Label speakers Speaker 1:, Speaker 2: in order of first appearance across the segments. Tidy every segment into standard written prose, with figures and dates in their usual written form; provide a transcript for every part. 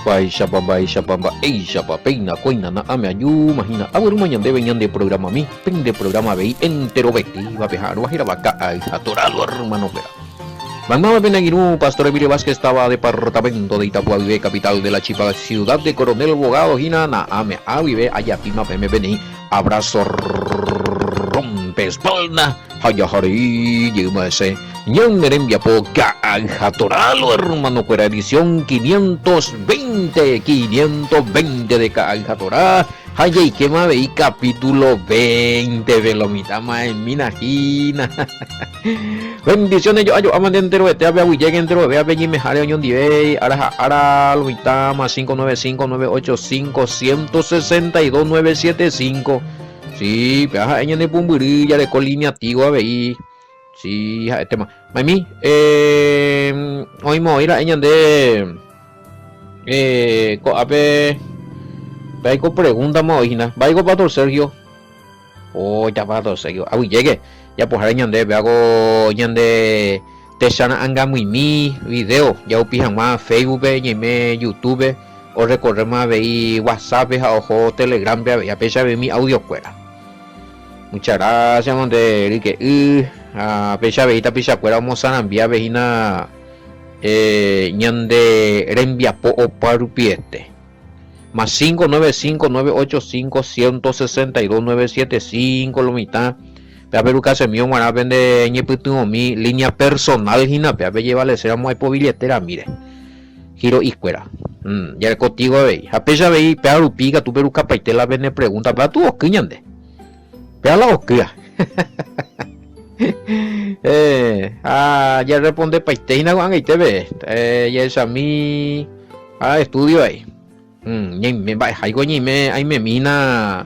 Speaker 1: Mba'éichapa, mba'éichapa, mba'éichapa, péina kóina na'ãme ajúma hína aguerúma ñandéve ñande programami, pende programa avei enterovetévape ha'arõva hérava Ka'ay ha Toralo hermano-kuéra. Maymáva pene angirũ Pastor Emilio Vázquez táva departamento de Itapúa guive, capital de la Chipa, ciudad de Coronel Bogado hína na'ãme á guive ajapíma peẽme peteĩ abrazo rompe espalda ha jaharei jeýma hese ñane rembiapo Ka'ay ha Toralo hermano-kuéra edición 520, 520 de Ka'ay ha Torá ha jaikéma avei capítulo 20-pe lo mitã ma'ẽmína hína. Bendiciones jo'a jo'a mante enterovete ape aguyjéke enterove ape ñeimeháre oñondive ára ha ára lo mitã más 595 985 162 975 sí pe ha'e ñane pumbyry jareko línea tigo avei sí ha'e tema maimi eh, oĩmoĩ ra'e ñande eh, ko'ápe pe aiko pregunta ma oĩ hína mba'éiko pastor Sergio Oh, japáto, Sergio. Aguyjéke, japoháre ñande péva ko ñande techara'ãngamyimi video jahupi hag̃ua Facebook-pe, ñaime YouTube-pe, orekorréma avei WhatsApp-pe ha oho Telegram-pe avei, ha péicha avei umi audio-kuéra. Muchas gracias mante ryke'y, ha péicha avei tapichakuéra omosarambi avei hína ñande rembiapo opa rupiete. Más 5 9 5 9 8 5 162 9 7 5 lo mitã pe ape rukasemi og̃uarã pende ñepytyvõmi línea personal hína pe ape jevalecéramo aipo billetera mire giro'ikuéra mm, jareko tigo avei ha péicha avei péva rupi ikatu perukapaite la pene pregunta péva tu oky ñande péva la okýa eh, ha jarrespondepaite hína ko'ag̃aite pe eh, jahechami Ha estudio aí. Mm, ñaime mba'eháiko ñaime aimemína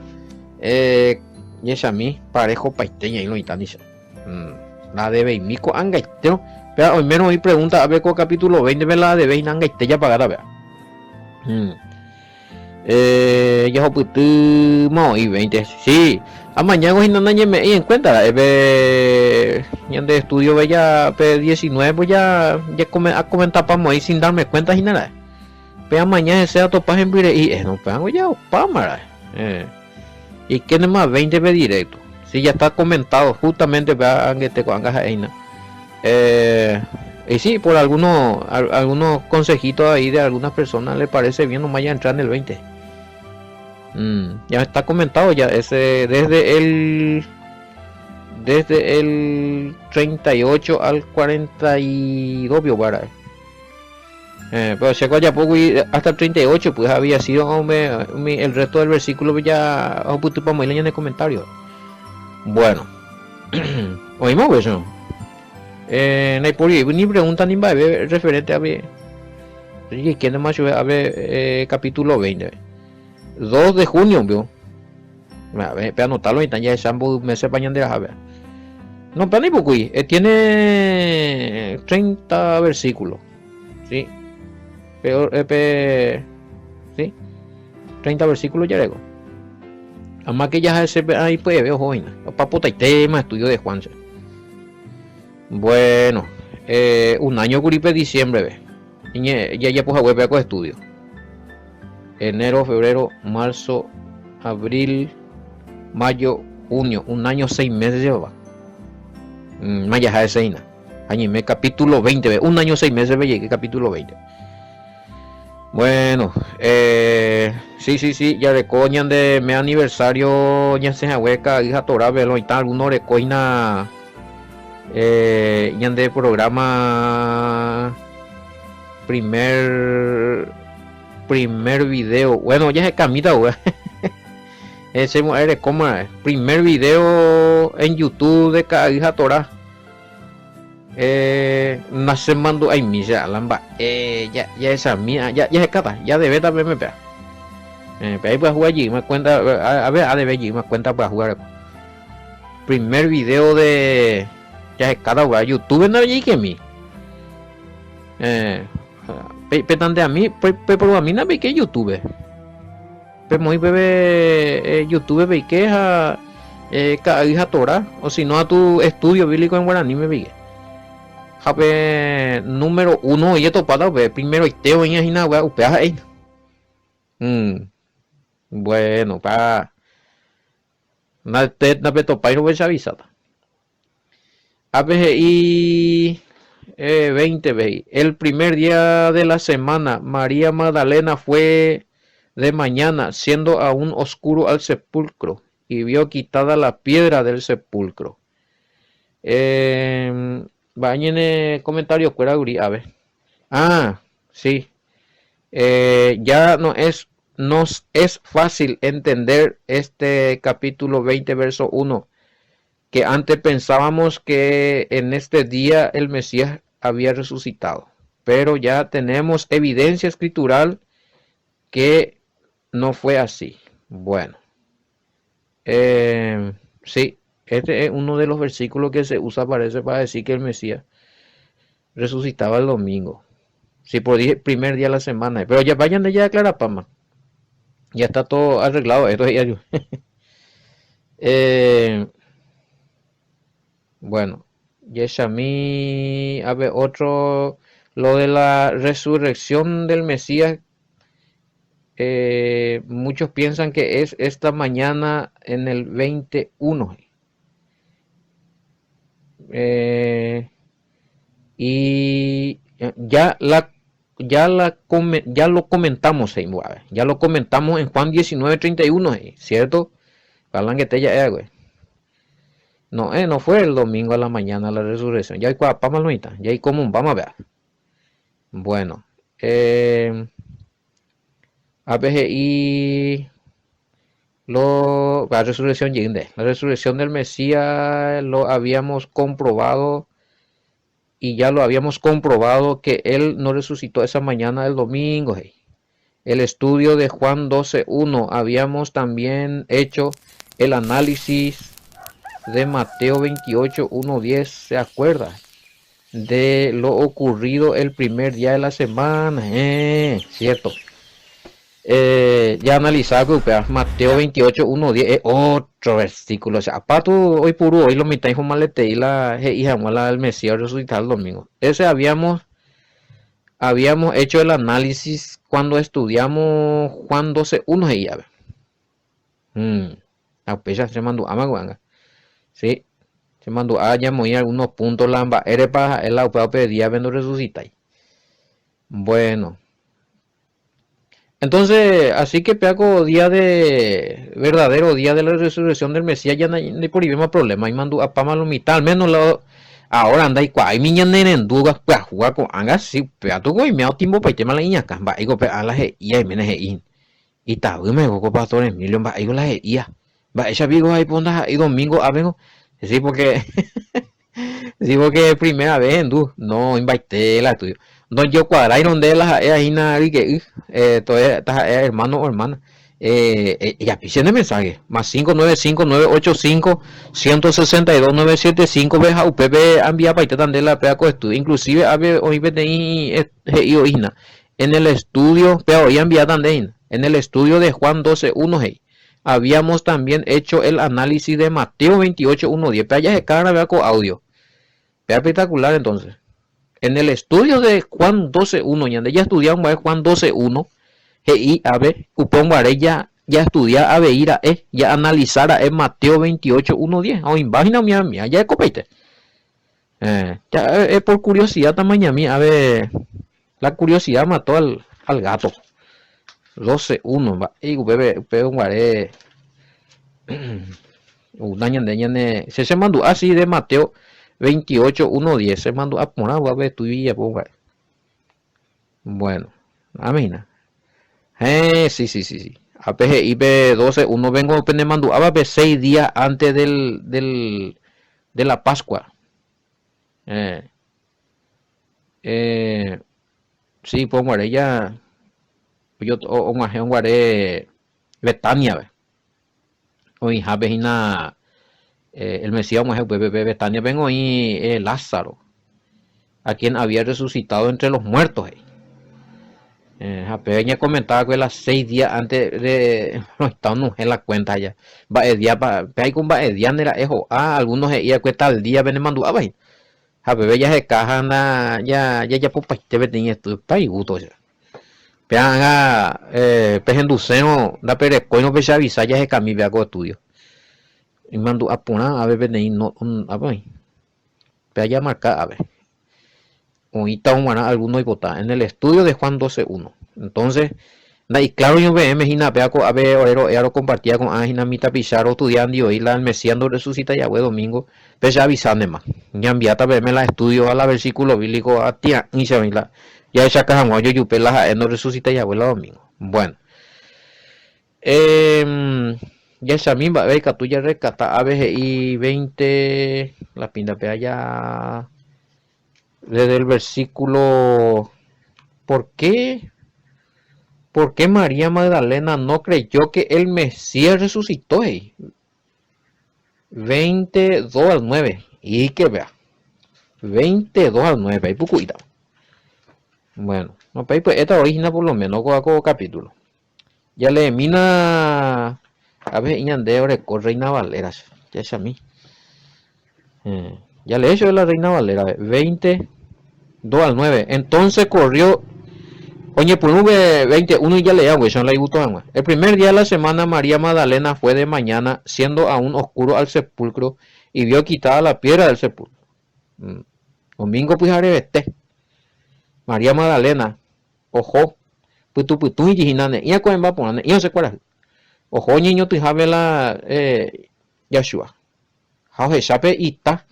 Speaker 1: eh, ñechami parejo paite ñaĩ lo mitã nicha. Mm, la debeimi ko'ãngaitérõ. Péa oimérõ oĩ pregunta ápe ko capítulo 20 pe la debe hína angaite japagáta péa. Mm. Eh, jahupytýma oĩ 20. Sí, amañágo hína nañeme'ẽi en cuenta ra'e pe ñande estudio pe ya pe 19 pues ya ya acomentapáma oĩ sin darme cuenta hína ra'e. Pe amaña hese atopa hembyre'i eh, no péango ya opáma ra'e. Eh, ikénema 20 pe directo. Sí, ya está comentado justamente pe angete ko'ág̃a ha'e hína. Eh, y sí, por algunos, algunos consejitos ahí de algunas personas le parece bien nomás ya entrar en el 20. Mm, ya está comentado ya ese desde el desde el 38 al 42 vio para. Eh, pero che ajapo hasta el 38 pues había sido me, el resto del versículo ya en el comentario. Bueno. Oímos pues eso. Eh, naipóri ni pregunta ni mba'eve referente a pe jaikéntema chupe ápe eh, capítulo 20. 2 de junio pio. A ver, pe anotalo mitã jahecha mboy mesepa ñande raha pe. No, pe naipokúi. Eh, tiene 30 versículos. Sí. Peor, eh, pe, sí. 30 versículos jareko. Amáke jaha hese pe ahí pya'eve oho hína. Opa potaitéma estudio de Juan che. Bueno, eh, un año kuri pe diciembre-pe. Iñe, jajapo haguépe ko estudio. Enero, febrero, marzo, abril, mayo, junio. Un año, seis meses llevaba. Mm, ma jaha hese hína. Ha ñaime capítulo 20-pe. Un año, seis meses-pe jaike capítulo 20. Bueno, eh, sí, sí, sí, jareko ñande mes aniversario ñasẽ hague Ka'ay ha Torápe, lo mitã alguno oreko hína eh, ñande programa primer primer video, bueno, jahekamíta upe. Ese mo'ã erekóma primer video en YouTube de Ka'ay ha Torá. Eh, nachemandu'aimi che ala mba'e jahechami, jahekáta, jadevéta peẽme péa. Eh, péa ipyahu ajeýma cuenta, a ver, adeve jeýma cuenta pyahu areko. Primer video de jahekáta upéva YouTube ndajeikemi. Eh, pe, petanteami, pe, peprobamína peike YouTube. Pemoĩ peve YouTube peike ha ka'ay ha Torá, o si no atu estudio bíblico en guaraníme peike. Ha pe número uno oĩ etopáta upe primeroite oĩva hína upéva ha'éina. Bueno, pa. Ndapetopáirõ pechavisáta. Ápe he'i 20-pe he'i, El primer día de la semana, María Magdalena fue de mañana, siendo aún oscuro al sepulcro, y vio quitada la piedra del sepulcro. Mba'e ñane comentario-kuéra guri ápe. Ah, sí. Ya no es, nos es fácil entender este capítulo 20, verso 1, que antes pensábamos que en este día el Mesías había resucitado, pero ya tenemos evidencia escritural que no fue así. Bueno, eh, sí, este es uno de los versículos que se usa, parece, para decir que el Mesías resucitaba el domingo. Sí, por dije primer día de la semana. Pero ya vayan de ya a Clarapama. Ya está todo arreglado. Esto es ya yo. Eh, bueno, Yeshamí, a ver, otro, lo de la resurrección del Mesías, eh, muchos piensan que es esta mañana en el 21. Eh, y ya la ya la ya lo comentamos, ya lo comentamos en Juan 19:31, ¿cierto? ya güey. No, eh, no fue el domingo a la mañana la resurrección. Ya hay cuapama ya hay como vamos a ver. Bueno, eh, APGI lo, la resurrección la resurrección del Mesías lo habíamos comprobado y ya lo habíamos comprobado que él no resucitó esa mañana del domingo. El estudio de Juan 12.1 habíamos también hecho el análisis de Mateo 28.1.10, ¿se acuerda? De lo ocurrido el primer día de la semana. Eh, cierto. Eh, ya analizaba que Mateo 28, 1, 10 es otro versículo. O sea, aparte hoy puro, hoy lo mitad y la hija la del Mesías resucitar el domingo. Ese habíamos habíamos hecho el análisis cuando estudiamos Juan 12, 1 y ya. Upéicha che mandu'áma ko'ág̃a. Sí, che mandu'a ñamoĩ algunos puntos la mba'érepa ha'e la upéva upe díape ndoresucitái. Bueno. Entonces, así que péa ko día de verdadero día de la resurrección del Mesías ya ndaiporivéma problema, imandu'apáma lo mitã, al menos la ahora ndaikuaáimi ñanerendúva pyahúva ko'ág̃a, sí, upéva tuku oime otimbopaitéma la iñakã, mba'éiko pe ára he'íva oiméne he'i Itavýme ko pastor Emilio mba'éiko la he'íva. Mba'éicha piko aipo ndaha'éi domingo ápengo. Sí, porque sí, porque primera vez hendu, no oĩmbaite la estudio. Ndojokuaráirõ nde la ha'éva hína ryke'y, eh, todavía taha'e hermano o hermana. Eh, eh, ejapi che ne mensaje, más 5 9 5 9 8 5 162 9 7 5 pe ha upépe ambiapaitéta nde la péva ko estudio. Inclusive ápe oĩ peteĩ he'i oĩ hína, En el estudio, péva oĩ ambiáta nde hína, en el estudio de Juan 12, 1 he'i, Habíamos también hecho el análisis de Mateo 28, 1, 10. Péva jaheka péva ko audio. Péva espectacular entonces. En el estudio de Juan 12, 1, ñande jaestudia mba'e Juan 12, 1, he'i ave, upe omba'e ja jaestudia avei ra'e, ja analiza ra'e Mateo 28, 1, 10. Ha oĩmba hína umi amia, jahekopaite. Eh, ya, eh, por curiosidad tamañami, ave, la curiosidad mató al, al gato. 12, 1, mba'e upépe, upe oguare una ñande ñane, che che mandu'a si de Mateo 28, 1, 10, che mandu'a porã guape estudio ijapo guare. Bueno, amina. Eh, sí, sí, sí, sí. Ape he'i pe 12, 1 vengo pene mandu'áva pe 6 días antes del, del, de la Pascua. Eh, eh, sí, pues guare ya yo og̃uahẽ guare Betania-pe. Oĩhápe hína eh, el Mesías og̃uahẽ upépe pe Betania-pe oĩ eh, Lázaro, a quien había resucitado entre los muertos. He'i. Eh, ha pe ñakomentaba las 6 días antes de roheta onohẽ la cuenta ya. Mba'e día pa pe aiko mba'e día ndera'e ho'a, algunos he'íakue tal día penemandu'áva hína. Ha peve jaheka ha nda ja jajapopaite peteĩ estudio, pa igusto che. Péa ág̃a pehendusérõ ndaperekóirõ pecheavisa jahekami péa ko estudio. Imandu'a porã ave peteĩ ápe oĩ. Péa jamarka ave. Oĩta og̃uarã algúno oipota. En el estudio de Juan doce uno. Entonces, nda'iklároi peẽme hína péa ko'ápe ore ro'éva rokompartía ko'ã hína mi tapicha rostudiándi voi la el Mesías ndorresusitái hague domingo, pecheavisánema. Ñambiáta peẽme la estudio ha la versículo bíblico atia'ỹicha oĩ la jahechaka hag̃ua ojojupe la ha'e ndorresusitái hague la domingo. Bueno. Jahechami mba'éva ikatu jarrekata ave he'i veinte la pinta-pe aja desde el versículo ¿Por qué? ¿Por qué María Magdalena no creyó que el Mesías resucitó? He'i veinte dos al nueve Ike péa veinte dos al nueve ipuku'íta. Bueno, no pe ipya'éta voi hína por lo menos kóva ko capítulo. Jaleemína a veces he'i ñande oreko Reina Valera, jahechami. Jalee chupe la Reina Valera, 20, 2 al 9. Entonces corrió, oñepyrũ pe 21 y jalea upéicha la igusto hag̃ua. El primer día de la semana María Magdalena fue de mañana, siendo aún oscuro al sepulcro, y vio quitada la piedra del sepulcro. Domingo pyharevete, María Magdalena Oho, pytu pytũiji hína ne'ĩa ko'ẽmba porã, ne'ĩa osẽ kuarahy. Oho oñeñotỹhápe la Yahshua. Ha ohecha pe ita,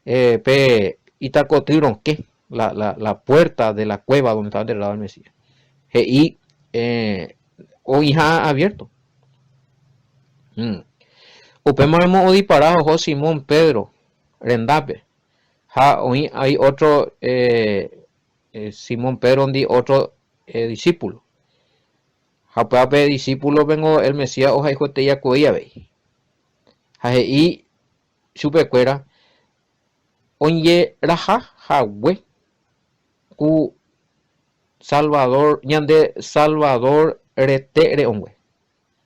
Speaker 1: pe itakoty rokẽ, la, la, la puerta de la cueva donde estaba enterrado el Mesías. He'i oĩha abierto. Upémaramo odipara oho Simón Pedro rendápe. Ha oĩ avei otro Simón Pédrondi ótro disípulo. Ha upéva pe disípulopengo el Mesías ohayhuetei akuéi avei. Ha he'i chupekuéra oñeraha hague ku Salvador, ñande Salvador rete re'õngue.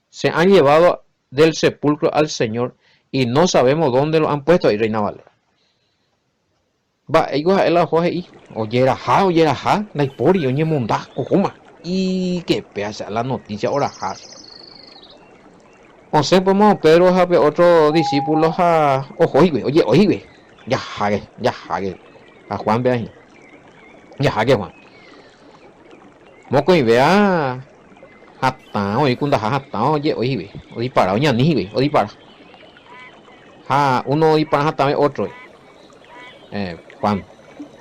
Speaker 1: Se han llevado del sepulcro al Señor y no sabemos dónde lo han puesto, he'i Reina Valera. Mba'éiko ha'e la oho he'i, Ojeraha, ojeraha, ndaipóri, oñemonda, ohóma. Ikepe acha la noticia oraha. Osẽ upémo Pedro ha pe ótro disípulo ha oho hikuái, oje'ói hikuái. Jaháke, jaháke. Ha Juan péva hína. Jaháke Juan. Mokõivéva hatã oĩ kundaha hatã oje'ói hikuái, odipara, oñani hikuái, odipara. Ha uno odipara hatãve ótrogui. Juan,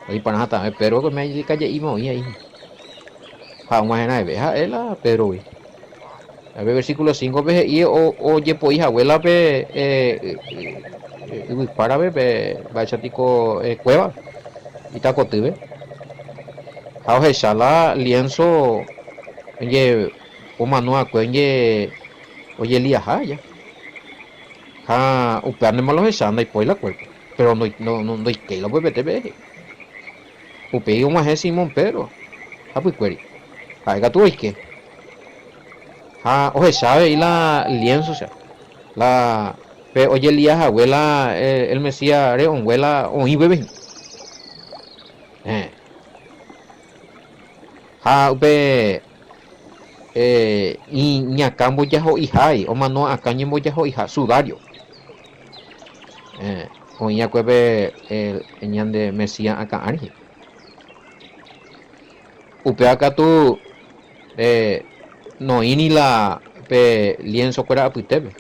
Speaker 1: oĩ porã hatãve Pedro ko kaje'íma oĩ ahí. Ha og̃uahẽrãve ha'e la Pédrogui. Ha pe versículo 5-pe he'i ojepoi hague la pe yvykuárape pe mba'éicha piko kuéva itakotýpe. Ha ohecha la lienzo oje omano va'ekue oje ojeliaha aja. Ha upéva ndéma la ohecha ndaipói la cuerpo. Péro ndoikéi la upepete pe he'i. Upéi og̃uahẽ Simón Pedro hapykuéri, ha'e katu oike. Ha ohecha avei la liénso che, la pe ojelia hague la el Mesías re'õngue la oĩ upépe hína. Héẽ. Ha upe iñakã mbojaho'iha omano akã ñembojaho'iha, sudario. Oĩ va'ekue pe ñande Mesías akã ári. Upéva katu noĩri la pe lienzo kuéra apytépe,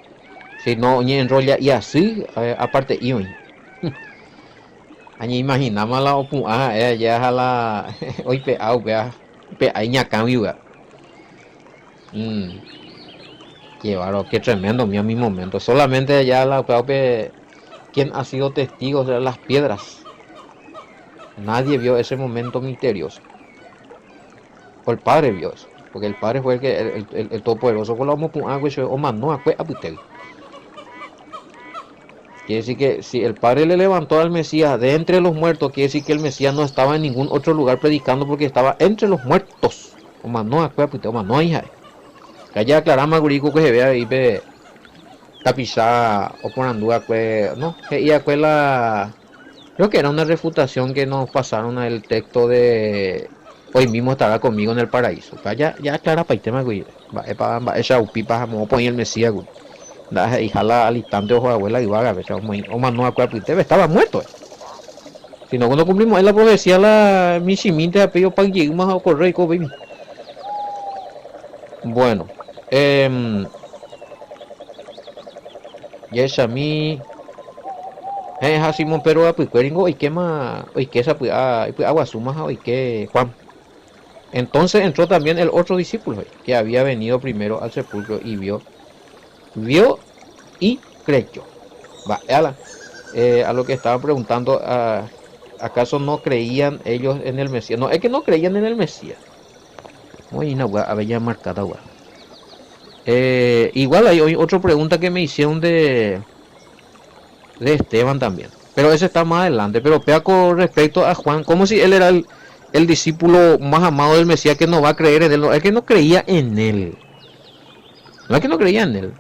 Speaker 1: sino oñe'enrolla'i asy aparte'i oĩ. Añeimahináma la opu'ã ha'e aja ha la oipe'a upéva, oipe'a iñakãgui upéva. Qué bárbaro, qué tremendo umi umi momento. Solamente allá la upévape quien ha sido testigo de las piedras. Nadie vio ese momento misterioso. O el Padre vio eso. Porque el Padre fue el que el, el, el Todopoderoso con la omopu'ã que omano akue apytégui. Quiere decir que si el Padre le levantó al Mesías de entre los muertos, quiere decir que el Mesías no estaba en ningún otro lugar predicando porque estaba entre los muertos. Omano akue apyte, omano oĩ ha'e. Jajeaclaráma kuri ku kueheve avei pe tapicha oporandu akue, no, he'i akue la, creo que era una refutación que nos pasaron el texto de Hoy mismo estará conmigo en el paraíso. Upéva ja ja aclarapaitéma kuri mba'épa mba'éicha upípa ha moõpa oĩ el Mesías kuri. Ndahe'iha la al instante oho hague la yvágape, che omoĩ omano va'ekue apytépe, estaba muerto. Sino que nokumplimo'ãi la profecía la michĩmínte ha péi opay jeýma ha okorre oiko upéimi. Bueno, eh, jahechami Heẽ ha Simón Pedro rapykuéringo oikéma oike sapy'a ipy'aguasúma ha oike Juan. Entonces entró también el otro discípulo que había venido primero al sepulcro y vio, vio y creyó. Mba'e eh, a lo que estaban preguntando, a, ¿acaso no creían ellos en el Mesías? No, es que no creían en el Mesías. Oĩna gua, a ver ya marcada gua. Eh, igual hay otra pregunta que me hicieron de, de Esteban también. Pero ese está más adelante. Pero pea con respecto a Juan, como si él era el, el discípulo más amado del Mesías que no va a creer en él. No, es que no creía en él. No es que no creía en él.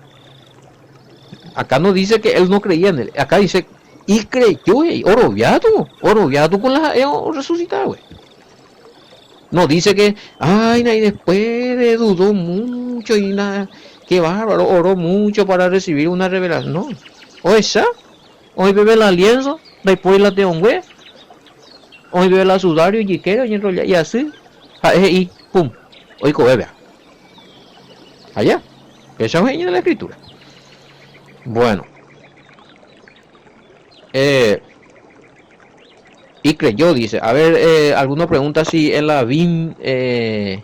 Speaker 1: Acá no dice que él no creía en él. Acá dice, y creyó, y oroviado, oroviado con la resucitado, güey. No dice que, ay, y después dudó mucho y nada, qué bárbaro, oró mucho para recibir una revelación. No. O esa, hoy bebe la lienzo, después la teongüe, hoy bebe la sudario y quiero y enrolla, y así, y pum, hoy bebe. Allá, esa es en la escritura. Bueno. Eh, y creyó, dice. A ver, eh, alguno pregunta si en la VIN, eh,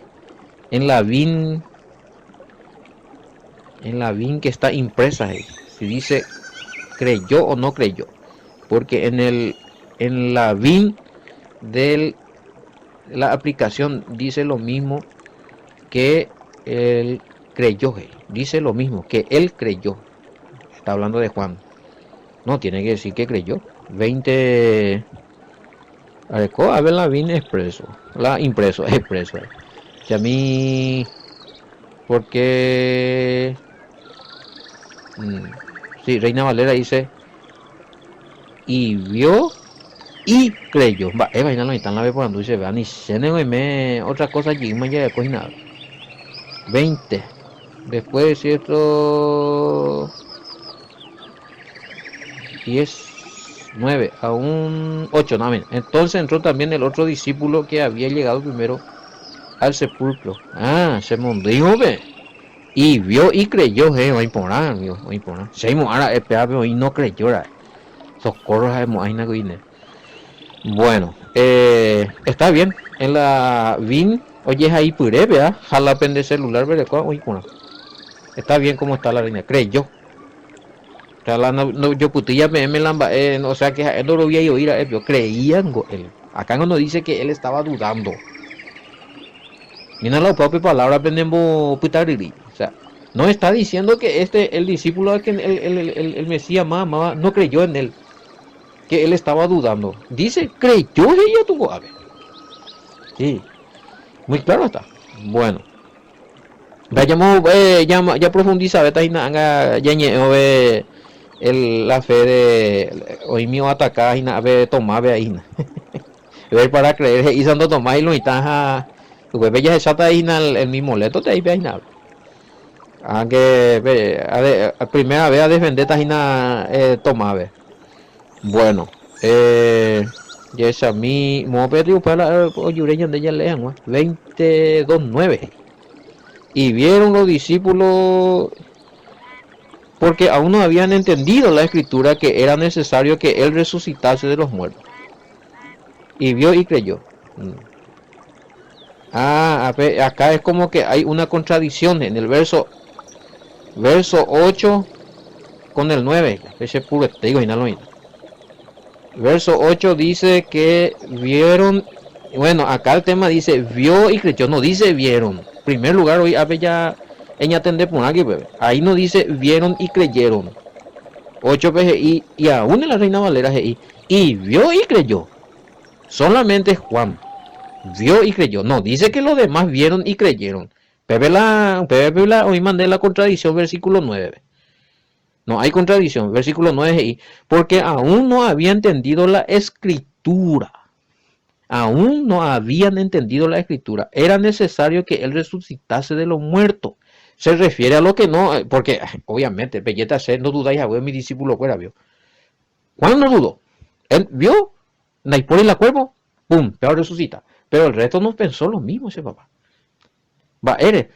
Speaker 1: en la VIN, en la VIN que está impresa ahí, si dice creyó o no creyó. Porque en el, en la VIN de la aplicación dice lo mismo que él creyó, dice lo mismo que él creyó. Está hablando de Juan. No, tiene que decir que creyó. 20. A ver, a ver la VIN expreso. La impreso, expreso. Que a mí. Porque. Sí, Reina Valera dice. Y vio y creyó. Va, vaina no está en la vez por dice, vean, ni se me otra cosa allí, ya de nada. 20. Después, cierto. 10, 9, aún 8, no, Entonces entró también el otro discípulo que había llegado primero al sepulcro. Ah, se dijo, ve. Y vio y creyó, eh, va a amigo, va a Se ahora, y no creyó, Socorro, Bueno, eh, está bien. En la VIN, oye, ahí puré, vea, jala pende celular, ve, Está bien como está la línea, creyó. O la, no, yo putilla me la eh, o sea que él no lo había oír a él, yo creía en él. Acá no dice que él estaba dudando. Mira la propia palabra pendembo putariri. O sea, no está diciendo que este, el discípulo, que el, el, el, el Mesías más amaba, no creyó en él. Que él estaba dudando. Dice, creyó ella tuvo. A ver. Sí. Muy claro está. Bueno. Vayamos, eh, ya, ya profundiza, ya el, la fe de hoy mío atacar y ve Tomás ve ahí ver para creer y Santo Tomás y lo itaja pues ya se ahí el, el mismo leto te ahí ve ahí aunque ve, a, de, a primera vez a defender tajina eh, Tomás ve bueno eh ya mi mo pedir para oyureño de ella lean 22.9 y vieron los discípulos porque aún no habían entendido la escritura que era necesario que él resucitase de los muertos. Y vio y creyó. Ah, acá es como que hay una contradicción en el verso verso 8 con el 9. Ese puro te digo, y no lo Verso 8 dice que vieron, bueno, acá el tema dice vio y creyó, no dice vieron. En primer lugar, hoy a ver ya en atender por aquí, ahí no dice vieron y creyeron. 8 PGI y aún en la Reina Valera GI y vio y creyó. Solamente Juan vio y creyó. No, dice que los demás vieron y creyeron. Pepe la, Pepe la, hoy mandé la contradicción, versículo 9. No hay contradicción, versículo 9 y porque aún no había entendido la escritura. Aún no habían entendido la escritura. Era necesario que él resucitase de los muertos. Se refiere a lo que no, porque obviamente, pejéta che, no dudáis hague mi discípulo kuéra vio. Juan no dudó. Él vio, ndaipóri la cuerpo, pum, péva resucita. Pero el resto no pensó lo mismo che papá. Mba'ére?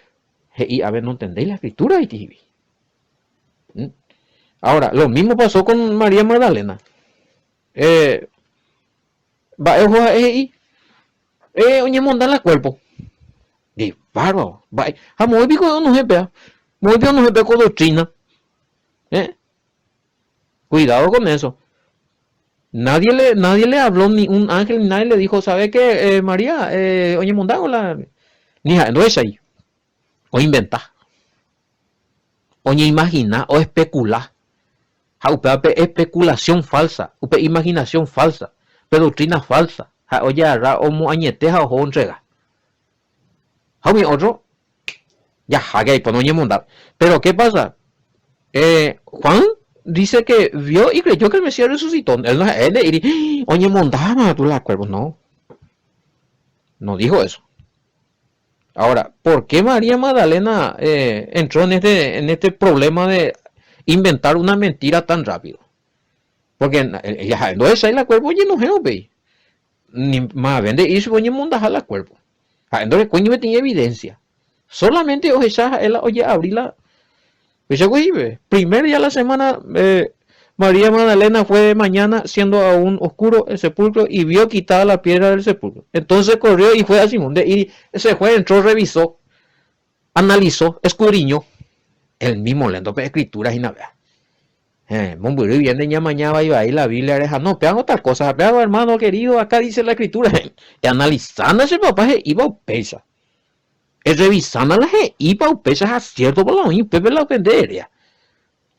Speaker 1: He'i ave no entendéis la escritura he'i. ¿Mm? Ahora, lo mismo pasó con María Magdalena. Eh, mba'e oho ha'e he'i? Eh, oñemonda la cuerpo. De bárbaro. Mba'e. Ha moõ piko onohẽ péa? Moõ piko onohẽ péa ko doctrina? Eh? Cuidado con eso. Nadie le, nadie le habló, ni un ángel, ni nadie le dijo, ¿sabe qué, eh, María? Eh, oñemonda la... Ni ha'e ndohechái. Oinventa. Oñeimagina, oespecula. Ha upéva pe especulación falsa, upe imaginación falsa, pe doctrina falsa, ha'e ojearra omoañete ha oho ontrega. Ha umi otro, jaháke aipóna oñemonda. Pero qué pasa? Eh, Juan dice que vio y creyó que el Mesías resucitó. Él no él nde'íri, oñemondáma katu la cuerpo, no. No dijo eso. Ahora, ¿por qué María Magdalena eh, entró en este, en este problema de inventar una mentira tan rápido? Porque ella no es la cuerpo oñenohẽ upéi. Ni mave nde'íri chupe oñemondaha la cuerpo. Ha'e ndorekói ni peteĩ evidencia. Solamente ohecha ha'e la oje'abri la Péicha Primer día de la semana eh, María Magdalena fue de mañana, siendo aún oscuro el sepulcro, y vio quitada la piedra del sepulcro. Entonces corrió y fue a Simón. De, y se fue, entró, revisó, analizó, escudriñó. El mismo lento, pe escrituras y nada. Eh, mombyry viene ñamaña vai vai la Biblia reja. No, pean otra cosa, pean hermano querido, acá dice la escritura. Y analizando ese papá iba upéicha. Errevisána la he'ípa upéicha ha siértopa la oĩ upépe la upe nde eréa.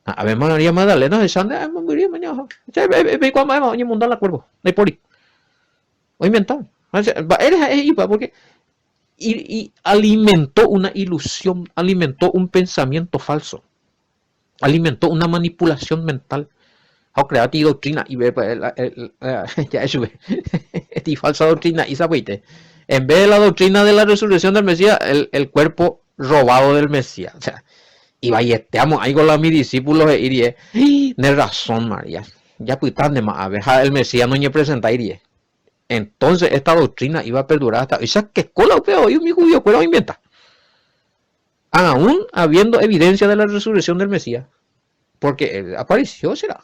Speaker 1: Ha Ave María Magdalena ohecha nde mombyry omaña oho. Che peikuaa mba'éma oñemonda la kuérpo, ndaipóri. Oinventa. Mba'ére ha'e he'ípa pórke alimentó una ilusión, alimentó un pensamiento falso. Alimentó una manipulación mental ha ocrea peteĩ doctrina ja'e chupe peteĩ falsa doctrina isapoite. En vez de la doctrina de la resurrección del Mesías, el, el cuerpo robado del Mesías. O sea, ivaiete amo'ãiko la mi discípulos he'i rie, ne razón María, japyta ndema ave, ha el Mesías noñepresentái rie. Entonces esta doctrina iba a perdurar hasta hoy. Chakeko la upéva oĩ umi judiokuéra oinventa. Aún habiendo evidencia de la resurrección del Mesías, porque él apareció, será.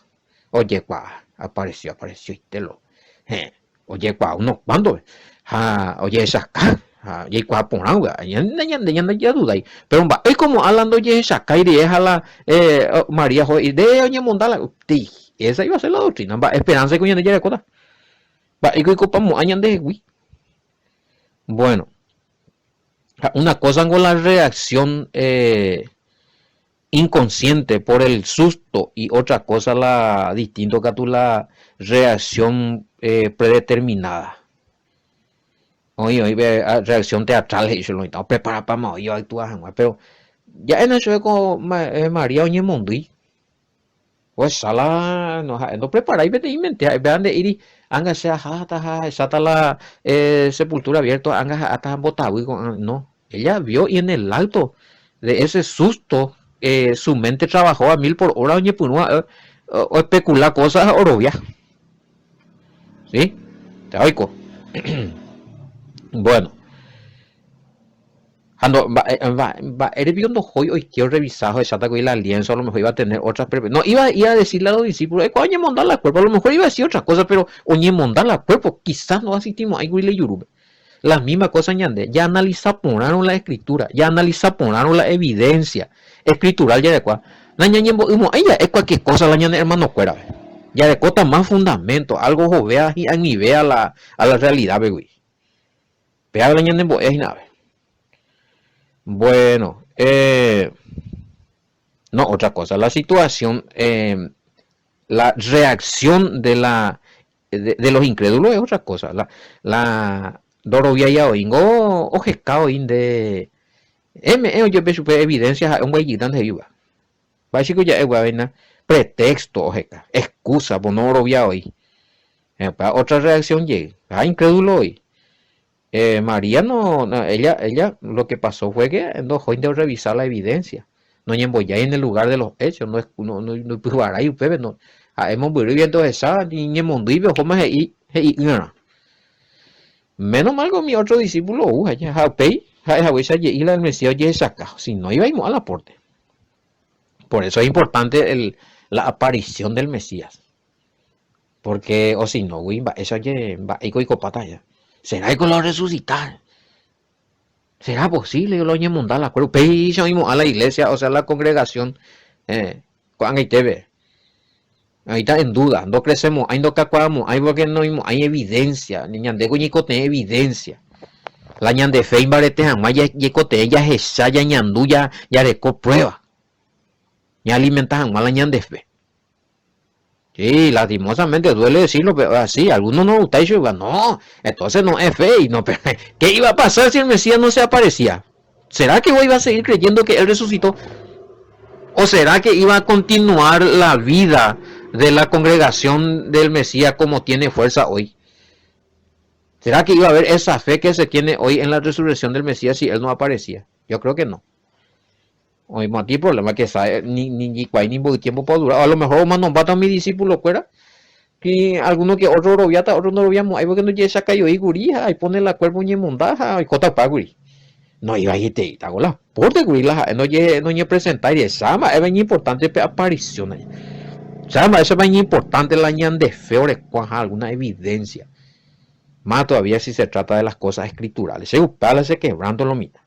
Speaker 1: Ojekuaa, apareció, aparecioite lo. Heẽ, ojekuaa unos cuantos ha ojehechaka, ha jaikuaa porã upéva. Ñande ñande ñande jadudái. Pero mba'e como Alan ndojehechakái rire ha la eh, María he'i nde oñemonda la upéi. Esa iba a ser la doctrina. Mba'e esperanza ko ñande jarekóta. Mba'éiko oikopamo'ã ñandehegui. Bueno. Ha una cosa ngo la reacción eh, inconsciente por el susto y otra cosa la distinto katu la reacción eh, predeterminada. Oĩ oĩ pe reacción teatral he'i chupe oĩta opreparapáma oĩ oactua hag̃ua pero ja'éna chupe ko María oñemondýi. Ohecha la no ha'e ndopreparái peteĩ mente ha'e péva nde'íri ág̃a che aháta ha ahecháta la sepultura abierto ág̃a ha'áta ha mbotavy ko'ã no ella vio y en el acto de ese susto su mente trabajó a mil por hora oñepyrũ ha'e oespecula cosas ha orovia si péva oiko bueno. Ha ndo, mba'e, mba'ére piko ndohói oike orrevisa ohecháta kuri la lienzo, a lo mejor iba a tener otra perpe-. No iba, iba a decirle a los discípulos, eikuaa oñemonda la cuerpo, a lo mejor iba a decir otra cosa, pero oñemonda la cuerpo, quizás no asistimo'ãi kuri la ijurúpe. La misma cosa ñande, jaanalisa porãrõ la escritura, jaanalisa porãrõ la evidencia escritural jarekua, nañañembo'ymo'ãi ja'e cualquier cosa la ñane hermanokuérape. Jarekóta más fundamento, algo ohovéva hi'ag̃uivéva la, a la realidad-pegui. Péva la ñanembo'e hína ave. Bueno, eh, no, otra cosa, la situación, eh, la reacción de la de, de los incrédulos es otra cosa. La, la ndoroviái oĩngo oheka oĩ nde eme'ẽ ojepe chupe evidencia ha'e ombyajyta nde he'íva. Mba'éichiko ja'e upéva hína pretexto oheka, excusa pono orovia oĩ. Upéva otra reacción jey. Ha incrédulo voi. Eh, María no, no, ella, ella, lo que pasó fue que ndohóinte orrevisa la evidencia. Noñembojái en el lugar de los hechos, no, no, no, noipyvarái upépe, no. Ha'e mombyry viento ohecha, ñemondýipe ohóma he'i, he'i'ỹrã. Menos mal que umi otro discípulo ou, ha upéi ha'e haguéicha je'i la el Mesías ojehechaka, si no iba imo'ã la porte. Por eso es importante el, la aparición del Mesías. Porque o si no, gui mba'éicha oje mba'éiko oikopáta aja. Seráiko la orresusita? Será posible la oñemonda la cuerpo? Upéicha oimo'ã la iglesia, o sea la congregación eh, ko'ag̃aitépe. Oĩta en duda, ndocrecemo'ãi, ndokakuaamo'ãi porque noimo'ãi evidencia, ñandéko ñaikotevẽ evidencia. La ñande fe imbarete hag̃ua jaikotevẽ jahecha, ñañandu, jareko prueba. Ñaalimenta hag̃ua la ñande fe. Sí, lastimosamente duele decirlo, pero así, algunos no gustáis chupe, no, entonces no es fe, y no, pero, ¿qué iba a pasar si el Mesías no se aparecía? ¿Será que vos ibas a seguir creyendo que él resucitó? ¿O será que iba a continuar la vida de la congregación del Mesías como tiene fuerza hoy? ¿Será que iba a haber esa fe que se tiene hoy en la resurrección del Mesías si él no aparecía? Yo creo que no. Oĩmati problema que sabe, ni, ni hikuái ni mboy tiempo pa odura. A lo mejor omanombáta umi discípulo kuéra, que alguno que otro oroviáta, otro ndoroviamo'ãi porque ndojehechakaioi kuri ha aipóne la cuerpo oñemonda ha oikóta opa kuri. Noivaieteíta ko la pórte kuri la ha'e ndoje noñepresentáiri. Echa mba'épa iñimportante pe aparición aja. Echa mba'éichapa iñimportante la ñande fe orekuaha alguna evidencia. Más todavía si se trata de las cosas escriturales. Che upéva la che quebranto lo mitã.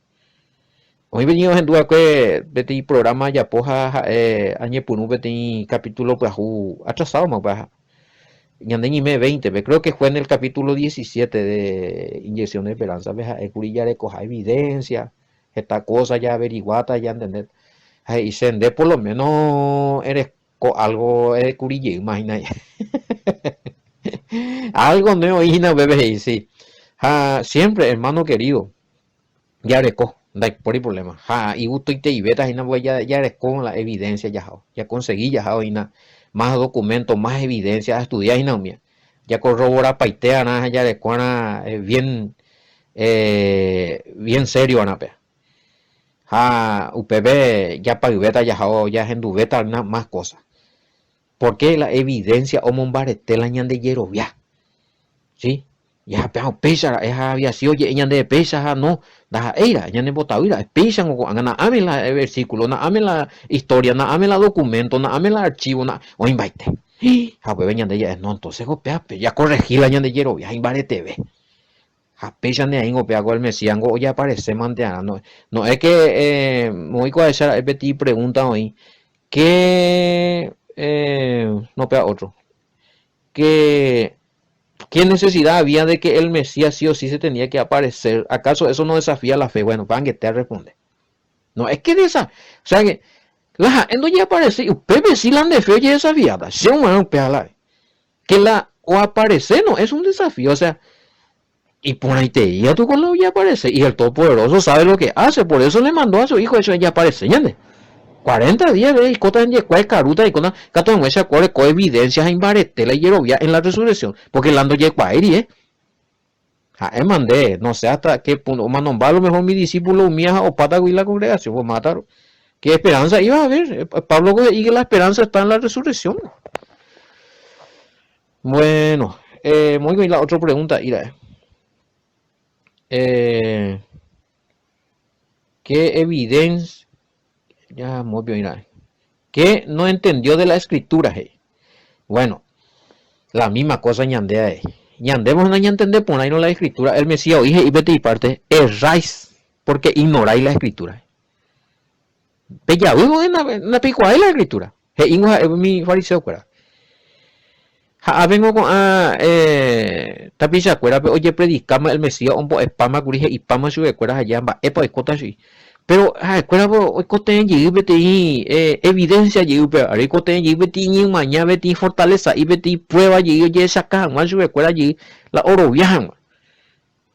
Speaker 1: Oĩ peteĩ ohendu va'ekue peteĩ programa ajapo ha ha'e añepyrũ peteĩ capítulo pyahu atrasádoma upéva. Ñande ñeime veinte-pe, creo que fue en el capítulo 17 de Inyección de Esperanza-pe ha'ékuri jarekoha evidencia, heta cosa jaaveriguáta jantende. Ha he'ise nde por lo menos ereko algo erekuri jeýma hína. Algo nde oĩ hína upépe he'i, sí. Ha siempre, hermano querido, Jareko, ndaipóri problema. Ha igustoiteivéta hína porque jareko la evidencia jahávo. Jakonsegi jahávo hína más documento, más evidencia, aestudia hína umíva. Jakorroborapaite arã ha jareko arã bien, bien serio arã péva. Ha upépe japayvéta jahávo jahenduvéta más cosa. Porque la evidencia omombarete la ñande jerovia. Sí? Jahapéva upéicha ra'e ha había sido oje'e ñandéve péicha ha no, ndaha'éi ra'e, ñanembotavy ra'e, péichango ko'ág̃a na'ãme la versículo, na'ãme la historia, na'ãme la documento, na'ãme la archivo, na'ãme, oĩmbaite. Ha upépe ñande ja'e, no, entonces ko pévape jakorregi la ñande jerovia ha imbareteve. Ha péicha neaĩngo péva ko el Mesías-ngo ojeaparece mantearã. No, no es que eh, oĩ ko ahecha ra'e peteĩ pregunta oĩ, que eh, no péva otro, que ¿Qué necesidad había de que el Mesías sí o sí se tenía que aparecer? ¿Acaso eso no desafía la fe? Bueno, pa angete responde. No, es que desa, o sea que la ha'e ndojeaparecéi, upépe sí la nde fe ojedesafiáta. Che g̃uarã upéva la que la oaparece no es un desafío, o sea, iporãiterei katu con la ojeaparece y el Todopoderoso sabe lo que hace, por eso le mandó a su hijo eso ejaparece ñande. 40 días de oikóta hembiakuaa ekarúta oikóta katu hag̃uáicha ko oreko evidencia ha imbarete la ijerovia en la resurrección, porque la ndojekuaáiri, eh. Ha'éma nde, no sé hasta qué punto, omanomba a lo mejor umi discípulo umía ha opátagui la congregación, omátaro. ¿Qué esperanza iba a haber? Pablo ko he'i que la esperanza está en la resurrección. Bueno, eh, muy bien, la otra pregunta, ira. Eh, ¿Qué evidencia? Ya, muy bien, ira. ¿Qué no entendió de la escritura? Hey? Bueno, la misma cosa ñande ae. Ñande vos nañantende porãirõ la escritura, el Mesías oĩ he'i peteĩ parte, erráis porque ignoráis la escritura. Pejavy vos ndapeikuaái la escritura. He'íngo ha'e umi fariseo kuéra. Ha ápengo ko'ã eh, tapichakuérape ojepredikáma el Mesías ombo'epáma kuri he'ipáma chupekuéra ha ja mba'épa oikóta chugui. Péro ha'ekuéra oikotevẽ jey peteĩ eh, evidencia jey upéva, oikotevẽ jey peteĩ ñemaña, peteĩ fortaleza'i, peteĩ prueba jey ojehechaka hag̃ua chupekuéra jey la orovia hag̃ua.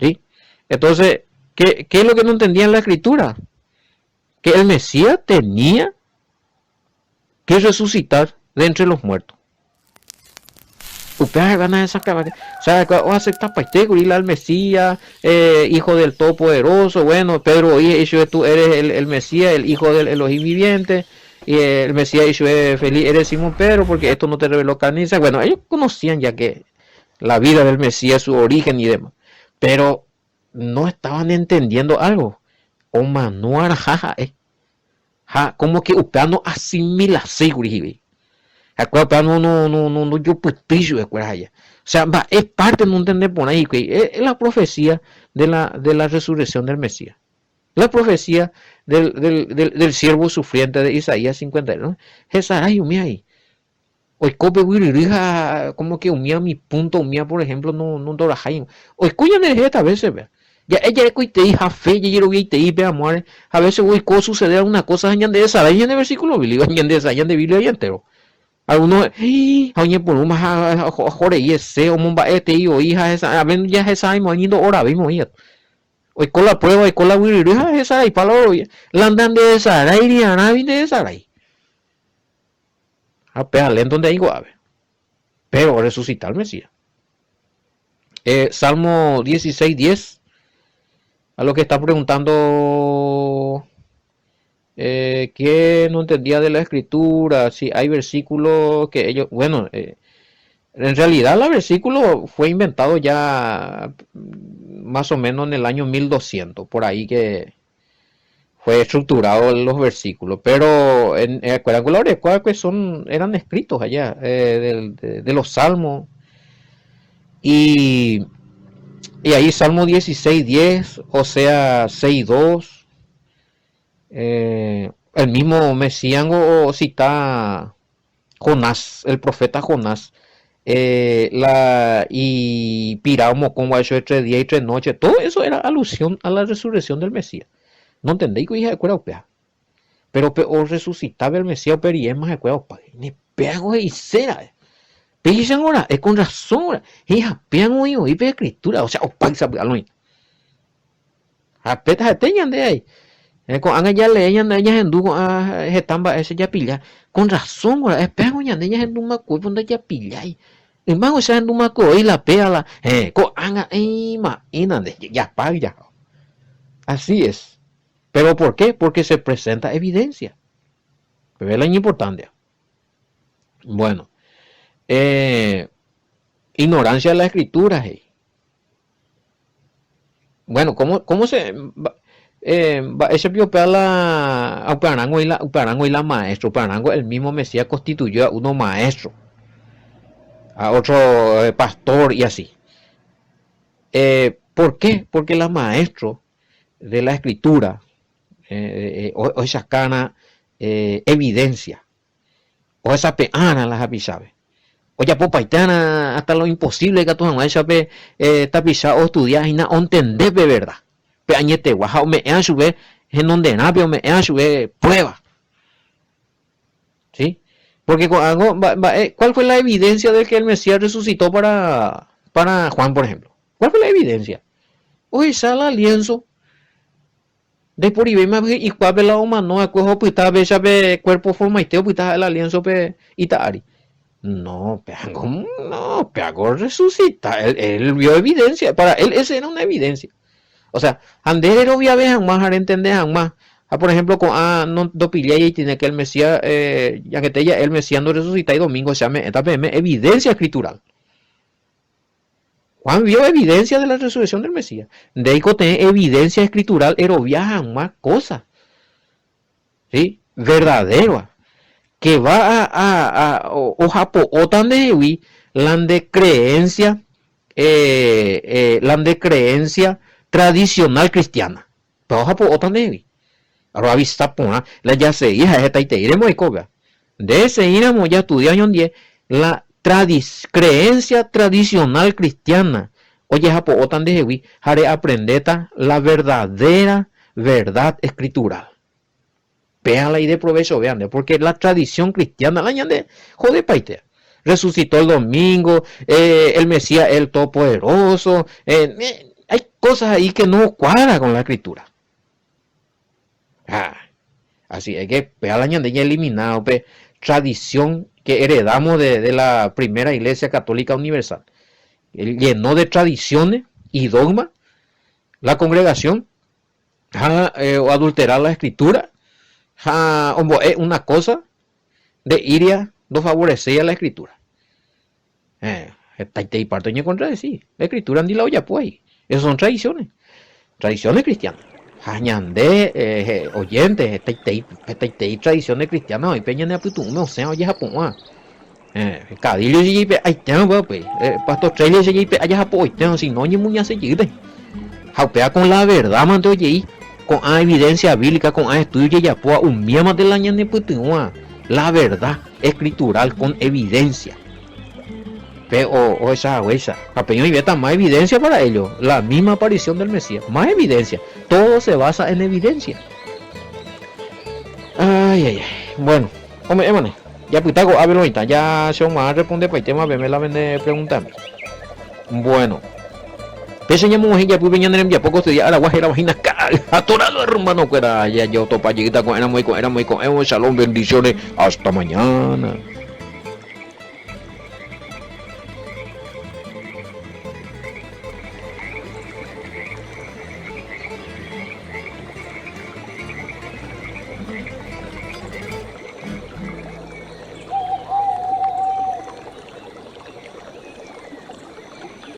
Speaker 1: ¿Sí? Entonces, ¿qué, qué es lo que no entendían la escritura? Que el Mesías tenía que resucitar de entre los muertos. Upéva nahesakãva. O sea, oaceptapaite kuri la el Mesías, eh, hijo del Todopoderoso, bueno, Pedro oĩ he'i chupe tú eres el, el Mesías, el hijo del Elohim viviente, y el Mesías he'i chupe feliz eres Simón Pedro porque esto no te reveló carne ni sangre. Bueno, ellos conocían ya que la vida del Mesías, su origen y demás. Pero no estaban entendiendo algo. Omano araha ha'e. Ha como que upéva no asimilaséi kuri hikuái. Ha'ekuéra upéva no no no no ndojopytýi chupekuéra aja. O sea, mba'e parte nontende porãi hikuái. Es la profecía de la, de la resurrección del Mesías. La profecía del, del, del, del siervo sufriente de Isaías 51. Hesarái umi ahí. Oiko pe guyryry ha como que umía umi punto umía por ejemplo no no ndorahái. Oiko ñanderehe heta veces pe. Ja'e jarekoitei ha fe jajeroviaitei pe amoáre ha veces oiko sucede alguna cosa ha ñandehesarái ñande versículo bíblico, ñandehesarái ñande Biblia ahí entero. Alguno he'i ha oñepyrũma ha oho rei hese omomba'etei voi ha hesarái, a veces jahesaraimo'ãi ni ndo'oravéi voi katu. Oiko la prueba, oiko la guyryry ha hesaraipa la orovia. La ndandehesaráiri arãvi ndehesarái. Ha pe alénto nde'aĩ ko'ápe. Péro orresusita el Mesías. Eh, Salmo 16, 10. A lo que está preguntando eh, que no entendía de la escritura, si hay versículos que ellos, bueno, eh, en realidad el versículo fue inventado ya más o menos en el año 1200, por ahí que fue estructurado los versículos, pero en, eh, que son, eran escritos allá, eh, de, de, los salmos. Y, y ahí Salmo 16, 10, o sea, 6, 2, eh, el mismo Mesías o cita Jonás, el profeta Jonás, eh, la, y pirao mokõi guacho de tres días y tres noches, todo eso era alusión a la resurrección del Mesías. No entendéis que hija de upéva. Pero pe orresucitaba el Mesías upe riéma ha'ekuéra opa. Ne péago he'iséra. Péicha ngora, es con razón. He'i péango oĩ oĩ pe escritura, o sea, opa sapy'a oĩ. Ha péta ha'ete ñande aí. Ko'ág̃a jalee ñande ñahendu ko'ã heta mba'e che japilla. Con razón ngora, es péango ñande ñahendumakoi po ndajapillái. Ymágo che ahendumakoi la péa la, héẽ, ko'ág̃a eima'ĩna nde, japa jaha. Así es. Pero ¿por qué? Porque se presenta evidencia. Pero es la importante. Bueno, eh, ignorancia de la escritura, hey. Bueno, ¿cómo, cómo se... Eh, mba'éicha upéva la upearãngo la upearãngo la maestro, upearãngo el mismo Mesías constituyó a uno maestro, a otro eh, pastor y así. Eh, ¿Por qué? Porque la maestro de la escritura eh, eh, ohechakana eh, evidencia, ohesape'ána la hapichápe. Ojapopaitérã hasta lo imposible ikatu hag̃uáicha eh, tapicha oestudia hína ontende pe verdad, pe añetegua ha ome'ẽva chupe henonderãpe ome'ẽva chupe prueba. ¿Sí? Porque ko'ág̃a mba'e, ¿cuál fue la evidencia de que el Mesías resucitó para, para Juan, por ejemplo? ¿Cuál fue la evidencia? Ohecha la lienzo ndeporivéima ikuápe la omano va'ekue opyta péicha pe cuerpo formaite opyta la lienzo pe ita ári. No, péango, no, péango resucita. Él, él vio evidencia. Para él esa era una evidencia. O sea, ha nde reroviave hag̃ua ha rentende hag̃ua. Ha por ejemplo, ko'ã no ndopillái tiene que el Mesías, eh, ya que te ya el Mesías no resucita y domingo se llama evidencia escritural. Juan vio evidencia de la resurrección del Mesías. Ndeiko tenés evidencia escritural erovia hag̃ua cosa. ¿Sí? Verdadero. Que va a, a, a ohapo'óta ndehegui la nde creencia eh, eh, la nde creencia tradicional cristiana. Pero ohapo'óta ndehegui. Roavisa porã la jasegi ha'e hetaiteíremo oikóva. Nde seíramo jaestudia oñondie la tradic creencia tradicional cristiana ojehapo'óta ndehegui ha reaprendéta la verdadera verdad escritural. Péa la ideprovechove nde, porque la tradición cristiana la ñande jodepaite. Resucitó el domingo, eh, el Mesías el Todopoderoso, eh, eh, hay cosas ahí que no cuadran con la escritura. Ah. Así es que péva la ñande ñaelimina upe tradición que heredamos de, de la primera iglesia católica universal. Llenó de tradiciones y dogmas la congregación ha eh, oadultera la escritura ha ombo'e una cosa nde'íria ndofavorecéi la escritura. Eh, hetaite parte oñecontradeci. La escritura ndi la ojapo ahí. Esas son tradiciones. Tradiciones cristianas. Ha ñande eh, oyente, hetaitei, hetaitei tradiciones cristianas oĩ pe ñane apytu'ũme osẽ ojehapo'ã. Eh, Cadillo che jeipe'aitérõ upéi. Eh, Pastor Trailer che jeipe'a jahapo'oitérõ, si no oñemuñase jeýta. Ha upéva con la verdad mante ojei, ko'ã evidencia bíblica, ko'ã estudio jejapóva umíva mante la ñanepytyvõva, la verdad escritural con evidencia. Pe ohecha haguéicha. Ha peĩ oĩvéta más evidencia para ello, la misma aparición del Mesías, más evidencia. Todo se basa en evidencia. Ay, ay, ay. Bueno, ome'ẽmane. Japyta ko'ápe lo mitã, ja che og̃uahã respondepaitéma peme la pene preguntami. Bueno. Péicha ñamog̃uahẽ japýpe ñane rembiapo ko este día aragua hérava hína ka'ay ha torado hermano-kuéra. Jajotopa jeýta ko'ẽramo iko'ẽramo iko'ẽvo. Shalom, bendiciones. Hasta mañana.